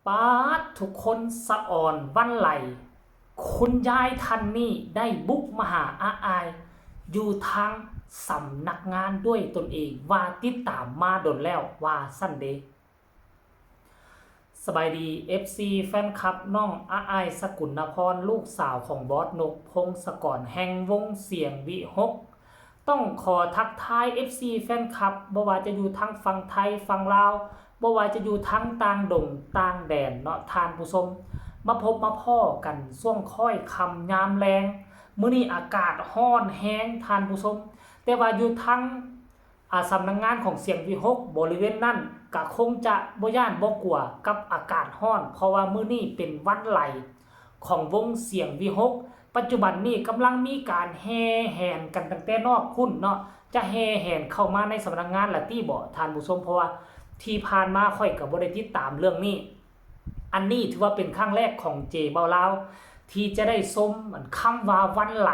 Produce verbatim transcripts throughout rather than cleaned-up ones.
ป๊าด ทุกคน สะออน หวั่นไหว คุณยายท่านนี้ได้บุกมาหาอาอาย อยู่ทางสำนักงานด้วยตนเอง ว่าติดตามมาโดนแล้ว ว่าซั้นเด้ สบายดี เอฟซี แฟนคลับน้องอาอาย สกุลนพร ลูกสาวของบอสนก พงศกร แห่งวงเสียงวิหค ต้องขอทักทาย เอฟซี แฟนคลับ บ่ว่าจะอยู่ทางฝั่งไทย ฝั่งลาว บ่ว่าจะอยู่ทางต่างดงต่างแดนเนาะท่านผู้ชม มาพบมาพ้อกันช่วงค่อยค่ำยามแลง มื้อนี้อากาศร้อนแฮงท่านผู้ชม แต่ว่าอยู่ทาง อ่า สำนักงานของเสียงวิหค บริเวณนั้น ก็คงจะบ่ย้านบ่กลัวกับอากาศร้อน เพราะว่ามื้อนี้เป็นวันไหลของวงเสียงวิหค ปัจจุบันนี้กำลังมีการแห่แหนกันตั้งแต่นอกพุ้นเนาะ จะแห่แหนเข้ามาในสำนักงานละติบ่ท่านผู้ชม เพราะว่าที่ผ่านมาข้อยก็บ่ได้ติดตามเรื่องนี้ อันนี้ถือว่าเป็นครั้งแรกของเจเบาลาว ที่จะได้ชมอันคำว่าวันไหล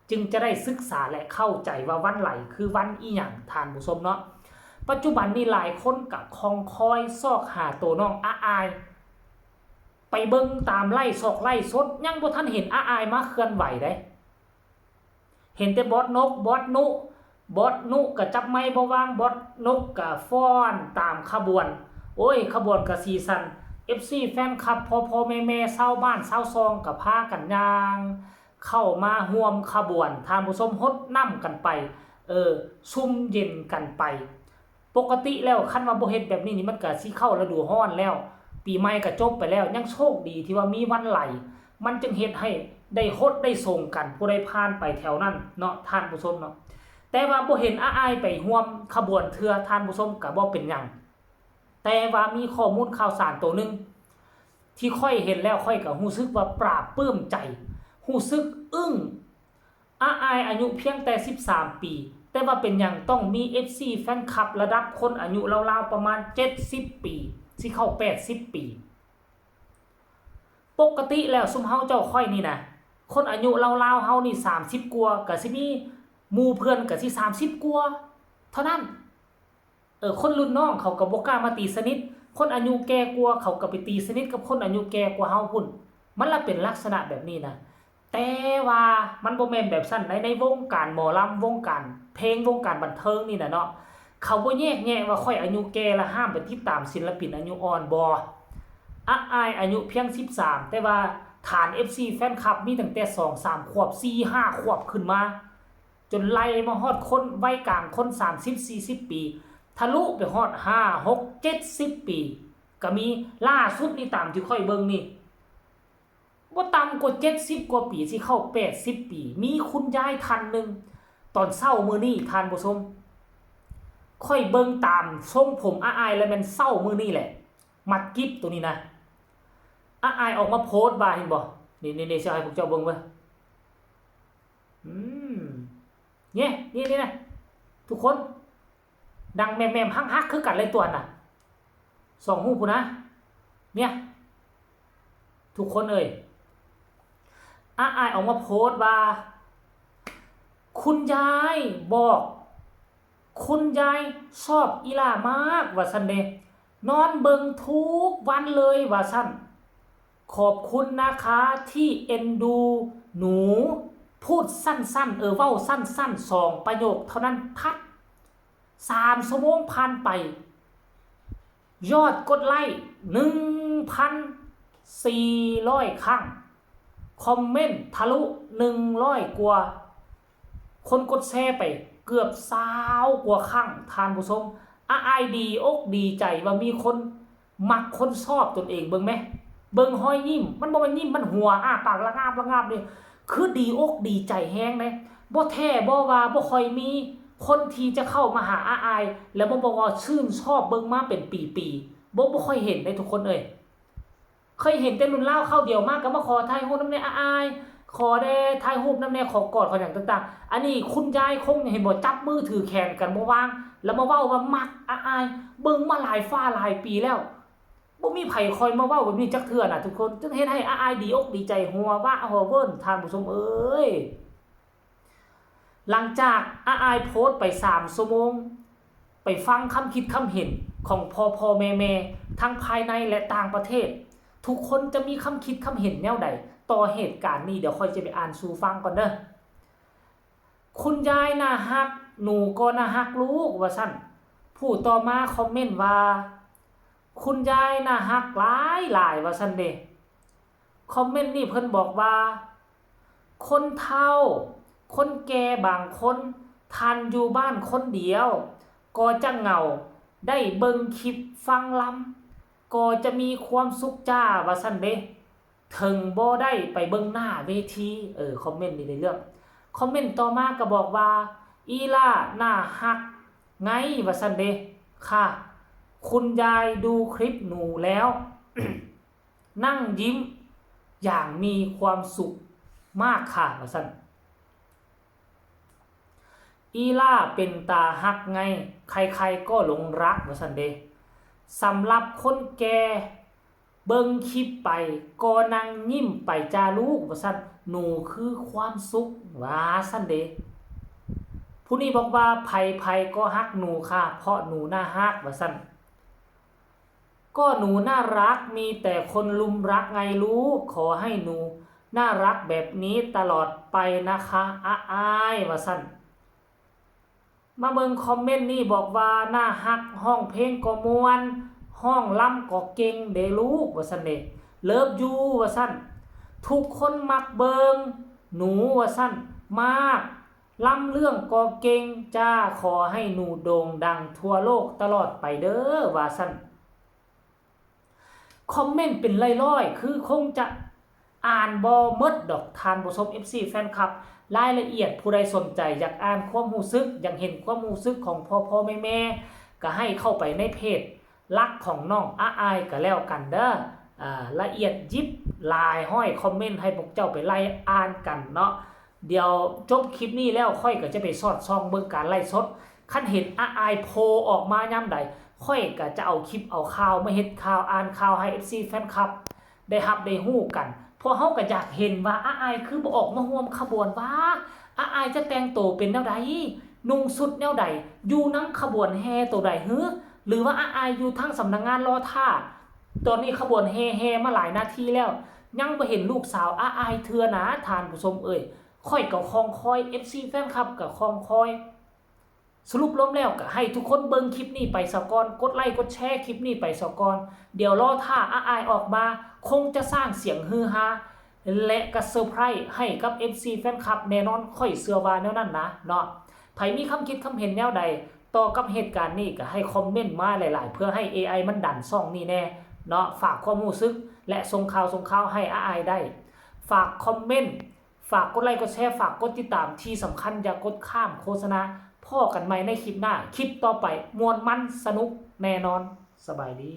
จึงจะได้ศึกษาและเข้าใจว่าวันไหลคือวันอิหยังท่านผู้ชมเนาะ ปัจจุบันนี้หลายคนก็คองคอยซอกหาตัวน้องอาอาย ไปเบิ่งตามไลฟ์ซอกไลฟ์สด ยังบ่ทันเห็นอาอายมาเคลื่อนไหวเด้ เห็นแต่บอสนก บอสนุ บอสนุก็จับไมค์บ่ว่าง บอสนกก็ฟ้อนตามขบวน โอ้ย ขบวนก็สีสัน เอฟซี แฟนคลับ พ่อๆ แม่ๆ ชาวบ้านชาวซองก็พากันย่าง เข้ามาร่วมขบวน ท่านผู้ชม ฮดน้ำกันไป เออ ชุ่มเย็นกันไป ปกติแล้วคันว่าบ่เฮ็ดแบบนี้นี่มันก็สิเข้าฤดูร้อนแล้ว ปีใหม่ก็จบไปแล้ว ยังโชคดีที่ว่ามีวันไหล มันจึงเฮ็ดให้ได้ฮดได้ส่งกัน ผู้ใดผ่านไปแถวนั้นเนาะ ท่านผู้ชมเนาะ แต่ว่าบ่เห็นอาอายไปร่วมขบวนเทื่อ ท่านผู้ชมก็บ่เป็นหยัง แต่ว่ามีข้อมูลข่าวสารตัวหนึ่ง ที่ข้อยเห็นแล้วข้อยก็รู้สึกว่าปลาบปลื้มใจ รู้สึกอึ้ง อาอายอายุเพียงแต่สิบสามปี แต่ว่าเป็นหยังต้องมี เอฟซี แฟนคลับระดับคนอายุราวๆ ประมาณเจ็ดสิบปี สิเข้าแปดสิบปี ปกติแล้วซุมเฮาเจ้าข้อยนี่นะ คนอายุราวๆ เฮานี่สามสิบกว่า ก็สิมีหมู่เพื่อนก็สิสามสิบกว่า เท่านั้น เออ คนรุ่นน้องเขาก็บ่กล้ามาตีสนิท คนอายุแก่กว่าเขาก็ไปตีสนิทกับคนอายุแก่กว่าเฮาพุ้น มันละเป็นลักษณะแบบนี้นะ แต่ว่ามันบ่แม่นแบบซั้น ใน ในวงการหมอลำ วงการเพลง วงการบันเทิงนี่นะเนาะ เขาบ่แยกแยะว่าข้อยอายุแก่แล้วห้ามไปติดตามศิลปินอายุอ่อน บ่ อาอายอายุเพียงสิบสาม แต่ว่าฐาน เอฟซี แฟนคลับมีตั้งแต่สองสามขวบ สี่ห้าขวบขึ้นมา จนไล่มาฮอดคนวัยกลางคน สามสิบสี่สิบปี ทะลุไปฮอดห้าหกเจ็ดสิบปี ก็มี ล่าสุดนี่ตามที่ข้อยเบิ่งนี่ บ่ต่ำกว่าเจ็ดสิบกว่าปี สิเข้าแปดสิบปี มีคุณยายท่านหนึ่ง ตอนเช้ามื้อนี้ท่านผู้ชม ข้อยเบิ่งตามทรงผมอาอายแล้วแม่นเช้ามื้อนี้แหละ มัดกิบตัวนี้นะ อาอายออกมาโพสต์ว่า เห็นบ่ นี่ๆๆ สิให้พวกเจ้าเบิ่งเว้ย อืม เนี่ย นี่ๆ นะ ทุกคน ดังแม่มๆ ฮักๆ คือกันเลยตัวน่ะ สองฮู้พุ้นนะ เนี่ย ทุกคนเอ้ย อาอายออกมาโพสต์ว่า คุณยายบอก คุณยายชอบอีหล่ามาก ว่าซั้นเด้ นอนเบิ่งทุกวันเลย ว่าซั้น ขอบคุณนะคะที่เอ็นดูหนู พูดสั้นๆ เออ เว้าสั้นๆ สองประโยคเท่านั้น ทัด สามชั่วโมงผ่านไป ยอดกดไลค์ หนึ่งพันสี่ร้อย ครั้ง คอมเมนต์ทะลุ หนึ่งร้อย กว่า คนกดแชร์ไปเกือบซาวกว่าครั้ง ท่านผู้ชม อาอายดีอกดีใจว่ามีคนมักคนชอบตนเอง เบิ่งแหม เบิ่งฮอยยิ้ม มันบ่แม่นยิ้ม มันหัวอ้าปากระงาบระงาบนี่ คือดีอกดีใจแฮงเด้ บ่แท้บ่ว่าบ่ค่อยมีคนที่จะเข้ามาหาอาอาย แล้วบ่บอกว่าชื่นชอบเบิ่งมาเป็นปีๆ บ่ บ่ค่อยเห็นเด้ทุกคนเอ้ย เคยเห็นแต่รุ่นราวคราวเดียวมาก็มาขอถ่ายรูปนำแหน่อาอาย ขอแด่ถ่ายรูปนำแหน่ ขอกอด ขอหยังต่างๆ อันนี้คุณยายคงเห็นบ่ จับมือถือแขนกันบ่ว่าง แล้วมาเว้าว่ามักอาอาย เบิ่งมาหลายฟ้าหลายปีแล้ว บ่มีไผคอยมาเว้าแบบนี้จักเทื่อน่ะทุกคน จึงเฮ็ดให้อาอายดีอกดีใจ หัววะหัวเวิ้น ท่านผู้ชมเอ้ย หลังจากอาอายโพสต์ไปสามชั่วโมง ไปฟังคำคิดคำเห็น ของพ่อพ่อแม่แม่ทั้งภายในและต่างประเทศ ทุกคนจะมีคำคิดคำเห็นแนวใดต่อเหตุการณ์นี้ เดี๋ยวข้อยจะไปอ่านสู่ฟังก่อนเด้อ คุณยายน่าฮัก หนูก็น่าฮักลูก ว่าซั่น ผู้ต่อมาคอมเมนต์ว่า คุณยายน่าฮักหลายหลาย ว่าซั่นเด้ คอมเมนต์นี้เพิ่นบอกว่า คนเฒ่า คนแก่บางคน ท่านอยู่บ้านคนเดียว ก็จะเหงา ได้เบิ่งคลิปฟังลำ ก็จะมีความสุขจ้า ว่าซั่นเด้ ถึงบ่ได้ไปเบิ่งหน้าเวที เออ คอมเมนต์นี้ได้เรื่อง คอมเมนต์ต่อมาก็บอกว่า อีหล่าน่าฮักไง ว่าซั่นเด้ ค่ะ คุณยายดูคลิปหนูแล้ว นั่งยิ้มอย่างมีความสุขมากค่ะ ว่าซั่น อีหล่าเป็นตาฮักไง ใครๆก็หลงรัก ว่าซั่นเด้ สำหรับคนแก่ เบิ่งคลิปไป ก็นั่งยิ้มไปจ้าลูก ว่าซั่น หนูคือความสุข ว่าซั่นเด้ ผู้นี้บอกว่า ใผๆก็ฮักหนูค่ะ เพราะหนูน่าฮัก ว่าซั่น ก็หนูน่ารัก มีแต่คนลุมรักไงลูก ขอให้หนูน่ารักแบบนี้ตลอดไปนะคะ อ้าอาย ว่าซั่น มาเบิ่งคอมเมนต์นี้บอกว่า น่าฮัก ฮ้องเพลงก็ม่วน ฮ้องลำก็เก่งเด้ลูก ว่าซั่นเด้ Love you ว่าซั่น ทุกคนมักเบิ่งหนู ว่าซั่น มาก ลำเรื่องก็เก่งจ้า ขอให้หนูโด่งดังทั่วโลกตลอดไปเด้อ ว่าซั่น คอมเมนต์เป็นร้อยๆ คือคงจะอ่านบ่หมดดอก ท่านผู้ชม เอฟซี แฟนคลับ รายละเอียด ผู้ใดสนใจอยากอ่านความรู้สึก อยากเห็นความรู้สึกของพ่อพ่อแม่แม่ ก็ให้เข้าไปในเพจหลักของน้องอ้าอายก็แล้วกันเด้อ อ่า ละเอียดยิบหลายร้อยคอมเมนต์ให้พวกเจ้าไปไล่อ่านกันเนาะ เดี๋ยวจบคลิปนี้แล้วข้อยก็จะไปสอดส่องเบิ่งการไลฟ์สด คันเห็นอ้าอายโผล่ออกมายามใด ข้อยก็จะเอาคลิปเอาข่าวมาเฮ็ดข่าวอ่านข่าวให้ เอฟซี แฟนคลับ ได้ฮับได้ฮู้กัน เพราะเฮาก็อยากเห็นว่าอ้าอายคือบ่ออกมาร่วมขบวนวะ อ้าอายจะแต่งโตเป็นแนวใด นุ่งชุดแนวใด อยู่นำขบวนแห่โตใดหือ หรือว่าอ้าอายอยู่ทางสำนักงานรอท่า ตอนนี้ขบวนแห่แห่มาหลายนาทีแล้ว ยังบ่เห็นลูกสาวอ้าอายเทื่อนะ ท่านผู้ชมเอ่ย ข้อยก็คองคอย เอฟซี แฟนคลับก็คองคอย สรุปรวมแล้วก็ให้ทุกคนเบิ่งคลิปนี้ไปซะก่อน กดไลค์กดแชร์คลิปนี้ไปซะก่อน เดี๋ยวรอท่าอ้าอายออกมา คงจะสร้างเสียงฮือฮา และก็เซอร์ไพรส์ให้กับ เอฟซี แฟนคลับแน่นอน ข้อยเชื่อว่าแนวนั้นนะเนาะ ไผมีคำคิดคำเห็นแนวใดต่อกับเหตุการณ์นี้ก็ให้คอมเมนต์มาหลายๆ เพื่อให้ เอไอ มันดันช่องนี้แน่เนาะ ฝากความรู้สึกและส่งข่าวส่งข่าวให้อ้าอายได้ ฝากคอมเมนต์ ฝากกดไลค์กดแชร์ ฝากกดติดตาม ที่สำคัญอย่ากดข้ามโฆษณา พ้อกันใหม่ในคลิปหน้า คลิปต่อไป ม่วนมันสนุกแน่นอน สบายดี